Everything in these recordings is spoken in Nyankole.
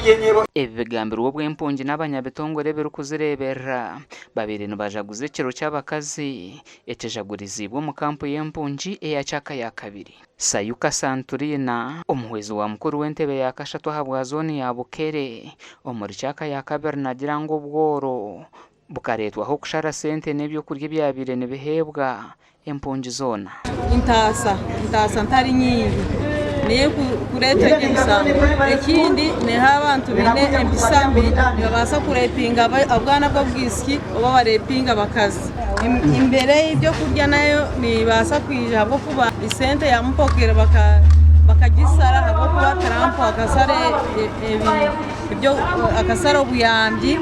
Ebi bigambirwe obu empungi n'abanyabitongore ebirikuzireeberera babaire nibajaguza ekiro ky'abakazi ekijaguriziibwe omu kampu y'empungi eya Kyaka yakabiri. Sayuka Santulina, omuhwezi wa mukuru w'entebe ya kashatu ahabwa zooni ya Bukere omuri Kyaka yakabiri nagira ngu obworo Bukareetwaho okushara sente n'eby'okurya ebyabaire nibiheebwa empungi zoona. Ntaasa, ntaasa ntari nyingi niyo erikureeta egyo emisango. Ekindi neha abantu baine empisa mbi nibabaasa kurepinga obwana bw'obwishiki oba barepinge abakazi. Embeera ey'ebyokurya nayo nebaasa kwija ahabw'okuba esente ya mupokere bakagisara ahabw'okuba Trump akasara akasara obuyambi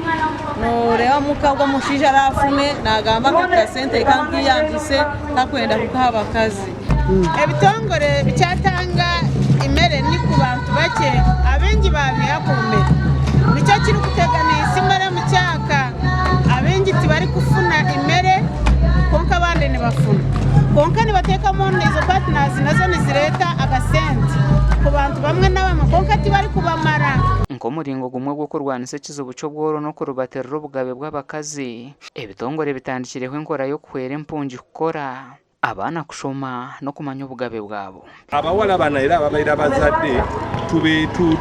noreeba muka ogu omushaija arafune nagamba aka akasente reka nkeyambise takwenda kukaha abakazi. Ebitongore bikyatanga emere ni ku bantu bakye, abaingi babiiha ku mere. Nikyo kirikuteganisa emere omu kyaka, abaingi tibarikufuna emere kwonka abandi nibafuna. Kwonka nibateekamu ezo partners nazo nizireeta akasente ku bantu bamwe na bamwe kwonka tibarikubamara. Nk'omuringo gumwe gw'okurwanisa ekizibu ky'obworo n'okurubatirira obugabe bw'abakazi, ebitongore bitandikireho enkora y'okuhwera empungi kukora, abaana kushoma n'okumanya obugabe bwabo. Abawala bano era ababaire abazadde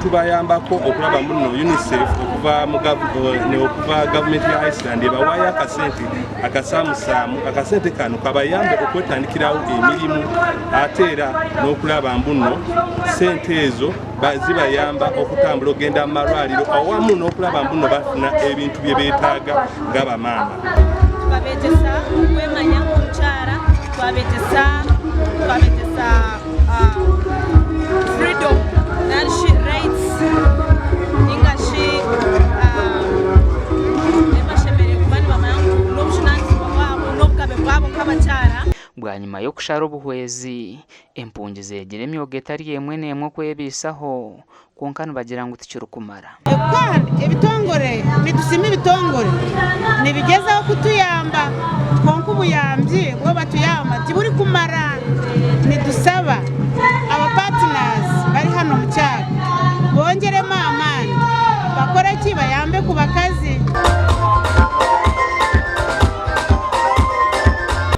tubayambako okulaba muno UNICEF okuva okuva gavumenti ya Iceland ebawayo akasente akasaamusaamu. Akasente kano kabayambe okwetandikirawo emirimu ate era n'okulaba mbuno sente ezo zibayamba okutambula okugenda mu malwaliro awamu n'okulaba mbu no bafuna ebintu bye beetaaga nga bamaama. Tukabegyesa okwemanya nk'omukyara, twabegyesa twabegyesa freedom nari shi rights ninga shi bashemereire kuba nibamanya ngu n'obujunanizibwa bwabo n'obugabe bwabo nk'abakyara. Bwanyima y'okushara obuhwezi, Empungi zeegire emyoga etari emwe n'emwe okwebaisaho, kwonka nibagira ngu tikirikumara. Kandi ebitongore, nitusiima ebitongore nibigyezaho kutuyamba kwonka obuyambi obu batuyamba tiburikumara. Nitusaba aba partners bari hanu omu kyaro bongyeremu amaani bakore ki bayambe ku bakazi.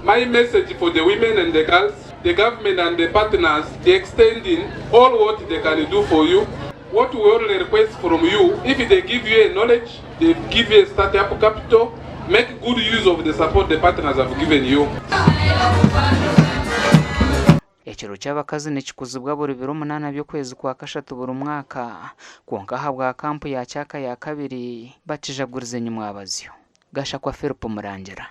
My message for the women and the girls. The government and the partners they extending all what they can do for you. What we only request from you, if they give you a knowledge, they give you a startup capital, make good use of the support the partners have given you. Ekiro ky'abakazi nikikuzibwa buri biro munaana by'okwezi kwa kashatu buri mwaka, kwonka ahabwa kampu ya Kyaka ya kabiri bakijagurize nyimwabazyo. Gashakwa Philip Murangira.